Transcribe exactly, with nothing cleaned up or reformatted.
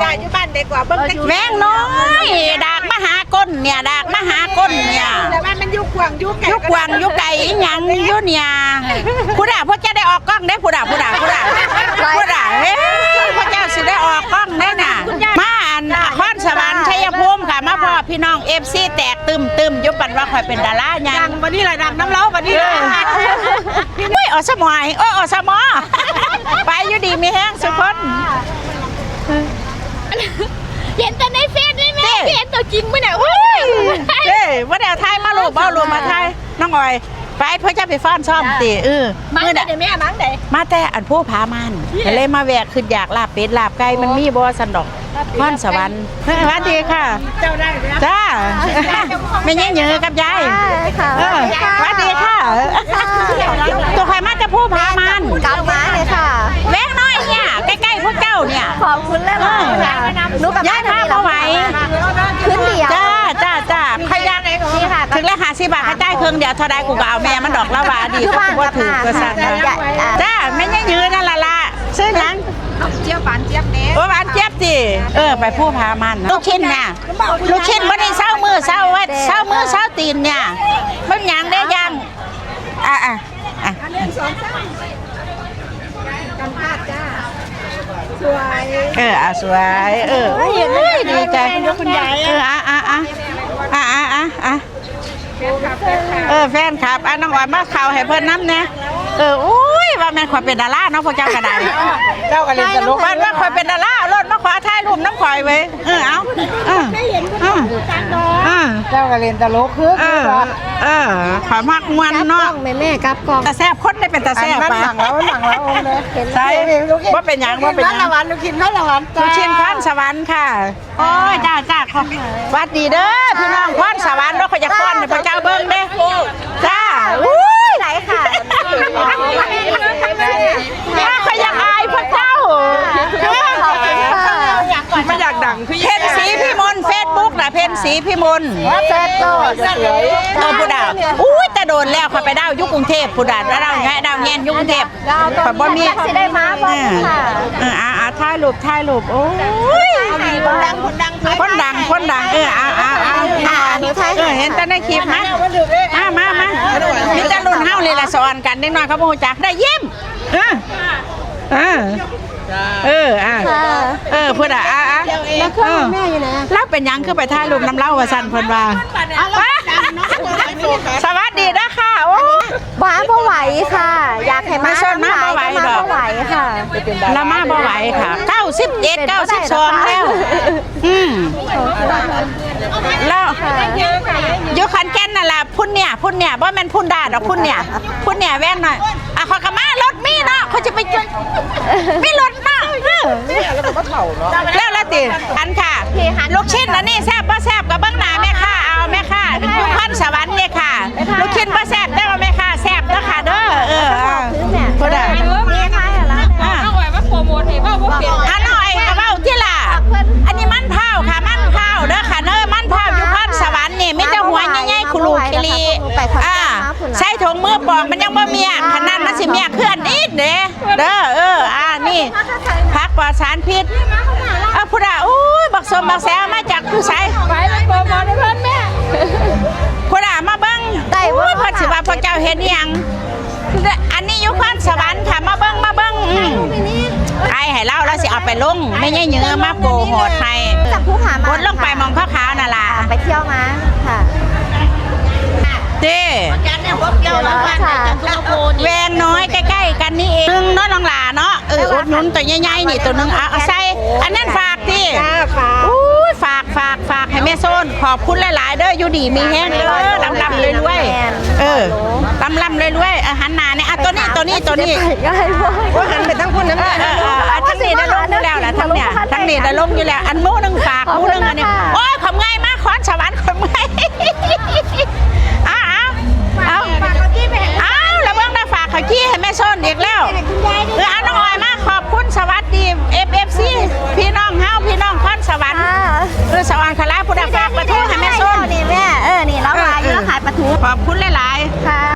จ้าอยู่บ้านดีกว่าเบิ่งแต่ แวงน้อย ดากมาหาก้นเนี่ย ดากมาหาก้นเนี่ย แต่ว่ามันอยู่กว้างอยู่ไกล อยู่กว้างอยู่ไกลอีหยังอยู่เนี่ย พุ้นน่ะ พวกเจ้าได้ออกกล้องได้อพุ้นน่ะ พุ้นน่ะ พุ้นน่ะ พุ้นน่ะ เฮ้ย พวกเจ้าสิได้ออกกล้องได้น่ะ มาอันนครสวรรค์ ชัยภูมิค่ะ มาพ้อพี่น้อง เอฟซี แตกตึมๆ อยู่ปันว่าข่อยเป็นดาราใหญ่ ดังวันนี้แหละ ดังน้ำเล้าวันนี้แหละ เฮ้ย อสมอย โอ้ อสม ไปอยู่ดีมีแฮงสุคน เห็นแต่ในเฟซนี่แม่ เจ้ เห็นตัวจริงมื้อน่ะ โอ้ย เจ้ บ่ได้เอาถ่ายมาลูก บ่เอาลูกมาถ่าย น้องออย ไป เพื่อจะไปฟ้อนซ้อมติ เออ มา มื้อ แต่ น่ะ เดี๋ยวแม่มาแต่ มาแต่อันภูผาม่าน นี่แหละ ก็เลยมาแวะ คืออยากลาบเป็ดลาบไก่ มันมีบ่ซั่นดอก นครสวรรค์ เฮ้ย สวัสดีค่ะ เจ้าได้แล้ว จ้า แม่ยายเหยือกับยาย ค่ะ เออ สวัสดีค่ะ ค่ะ ตัวใครมาจะภูผาม่าน กลับมาเลยค่ะ แวงน้อยเนี่ย ใกล้ๆ พวกเจ้าเนี่ย ขอบคุณหลายๆ เออ ค่ะ หนูกับ ย้ายมาบ่ไหว ขึ้นเดียว จ้า จ้า จ้า ขยัน นี่ค่ะ ถึงแล้วห้าสิบบาท เขาจ่ายเครื่องเดียว เท่าใดกูก็เอาแม่มันดอก แล้วว่าดี คือบ้าน กูบ่ถือ กับ ว่าซั่น กับ นะ อ่า จ้า แม่ยายเหยือนั่นล่ะล่ะ ซื้อหยัง เจี๊ยบ หวานเจี๊ยบเด้ โอ้ หวานเจี๊ยบติ เออ ไปภูผาม่านนะ ลูกชิ้นน่ะ ลูกชิ้นบ่ได้เซามื้อเซาวัน เซามื้อเซาตีนเนี่ย มันหยังได้ยัง อ่ะ อ่ะ อ่ะ อันหนึ่งสองสาม กันพลาดจ้า สวย เออ อ่ะ สวย เออ โอ้ย ดีใจ คุณยาย เออ อ่ะ อ่ะ อ่ะ อ่ะ อ่ะ อ่ะ อ่ะ เออ แฟนคลับ อ่ะ น้องออยมาเข้าให้เพิ่นนำแหน่ เออ อุ้ย ว่าแม่นข่อยเป็นดาราเนาะ พวกเจ้าก็ได้ เจ้าก็เล่นตลก ว่า ว่าข่อยเป็นดารา เอารถมาขอถ่ายรูปนำข่อยเว้ย เออ เอา เออ เออ เจ้าก็เล่นตลกคือ เออ เออ ข่อยมักม่วนเนาะ กลับกล้องแม่ แม่กลับกล้อง ตาแซ่บ คนได้เป็นตาแซ่บ อันนั้น ปะ หลังแล้ว หลังแล้ว เห็น ใส่ ลูกชิ้น บ่เป็นหยัง บ่เป็นหยัง ลูกชิ้นนครสวรรค์ ลูกชิ้นนครสวรรค์ค่ะ โอ้ย จ้า จ้า ขอ หวัดดีเด้อ พี่น้องนครสวรรค์เนาะ เขาอยากฟ้อนให้พระเจ้าเบิ่งเด้ จ้า อุ้ย ไหลค่ะ ถ้าเขาอยากอายพระเจ้า ขอบคุณค่ะ ไม่อยากดังคือ เพ็ญศรีพิมล เฟซบุ๊กน่ะ เพ็ญศรีพิมล แซ่บโลด เออ พุ้นน่ะ อุ้ย แต่โดนแล้ว ข่อยไปดาวอยู่กรุงเทพฯ พุ้นน่ะ ดาวแงะ ดาวแงนอยู่กรุงเทพฯ ข่อยบ่มี สิได้มาบ่ เออ ค่ะ เออ อ่ะ อ่ะ ถ่ายรูป ถ่ายรูป โอ้ย คนดัง คนดัง คนดัง เออ อ่ะ อ่ะ อ่ะ อ่ะ หนูถ่าย เออ เห็นแต่ในคลิปนะ มา มา มา มีแต่รุ่นเฮาเลยล่ะ สอนกัน เด็กน้อยเขาบ่รู้จัก ได้ยิ้ม เออ เออ เออ อ่ะ ค่ะ เออ พุ้นน่ะ อ่ะ อ่ะ แล้วเครื่องแม่อยู่ไหนอะ เออ แล้วเป็นหยังคือไปถ่ายรูปนำเล่าว่าซั่น เพิ่นว่า เอาแล้ว สวัสดีนะคะ โอ้ มาบ่ไหวค่ะ อยากให้มา มาชวนมาบ่ไหว ก็มา ดอก บ่ไหวค่ะ เรามาบ่ไหวค่ะ เก้าสิบเอ็ด เก้าสิบสอง แล้ว อืม แล้ว ค่ะ อยู่ขอนแก่นนั่นล่ะ พุ้นเนี่ย พุ้นเนี่ย บ่แม่นพุ้นดาดอก พุ้นเนี่ย พุ้นเนี่ย แวงน้อย อ่ะ เขาก็มารถมีเนาะ เขาจะไป มีรถเนาะ เออ แล้วก็บ่เฒ่าเนาะ แล้วละติ อันค่ะ ลูกชิ้นอันนี้แซ่บบ่แซ่บก็เบิ่งหน้าแม่ค้าเอา แม่ค้าอยู่นครสวรรค์เนี่ยค่ะ ลูกชิ้นบ่แซ่บแต่ว่าแม่ค้าแซ่บเด้อค่ะเด้อ เออ เออ พุ้นน่ะ นี่ค่ะ อ่ะ เอาไว้มาโปรโมทให้เว้าบ่เป็น อ่ะ น้องไอ้ก็เว้าติล่ะ อันนี้มันพร้าวค่ะ มันพร้าวเด้อค่ะเด้อ มันพร้าวอยู่นครสวรรค์นี่ มีแต่หัวใหญ่ๆ คุรูคิรี อ่า ใส่ถุงมือปอกมันยังบ่เมียก ขนาดมันสิเมียกคืออันนี้เด้ เด้อ เออ อ่า นี่ ผักปลอดสารพิษ เอาพุ้นน่ะ อุ้ย บักสมบักแซวมาจากผู้ใส ไปไปโปรโมทให้เพิ่นแม่ พุ้นน่ะ มาเบิ่ง ได้บ่ อุ้ย เพิ่นสิว่าพวกเจ้าเฮ็ดอีหยัง อันนี้อยู่นครสวรรค์ค่ะ มาเบิ่ง มาเบิ่ง อืม ไอ้ให้เล่าแล้วสิเอาไปลง แม่ยายเหยือมาโปรโมทให้ จากภูผาม่าน กดลงไปหม่องขาวๆนั่นล่ะ ไปเที่ยวมาค่ะ เจ้ แวงน้อยใกล้ๆกันนี่เองเนาะ น้องหลาเนาะ เออ อุดหนุนตัวใหญ่ๆนี่ตัวหนึ่ง เอา เอาใส่ อันนั้นฝากติ จ้า ฝาก อุ้ย ฝาก ฝาก ฝากให้แม่โซน ขอบคุณหลายๆเด้อ อยู่ดีมีแฮงเด้อ ร่ำๆรวยๆ เออ ร่ำๆรวยๆ เออ หันหน้าเนี่ย อ่ะ ตัวนี้ ตัวนี้ ตัวนี้ ง่ายมาก โอ้ย หันไปทางพุ้นนะ เออ เออ เออ อ่ะ ทางนี้ได้ลงอยู่แล้วล่ะ ทางเนี่ย ทางนี้ได้ลงอยู่แล้ว อันหมู่หนึ่งฝาก หมู่หนึ่งอันนี้ ขอบคุณนะคะ โอ้ย ขอบง่ายมาก นครสวรรค์ ขอบง่าย เอา เอา เอา เอา แล้วเบิ่งนะ ฝากข้าวจี้ให้แม่โซนอีกแล้ว เออ เอา น้องออยมา ขอบคุณ สวัสดี เอฟเอฟซี พี่น้องเฮา พี่น้องนครสวรรค์ ค่ะ เออ สวรรค์คาราพุ้นน่ะ ฝากปลาทูให้แม่โซน นี่แม่ เออ นี่เราขาย เออ เราขายปลาทู ขอบคุณหลายๆ ค่ะ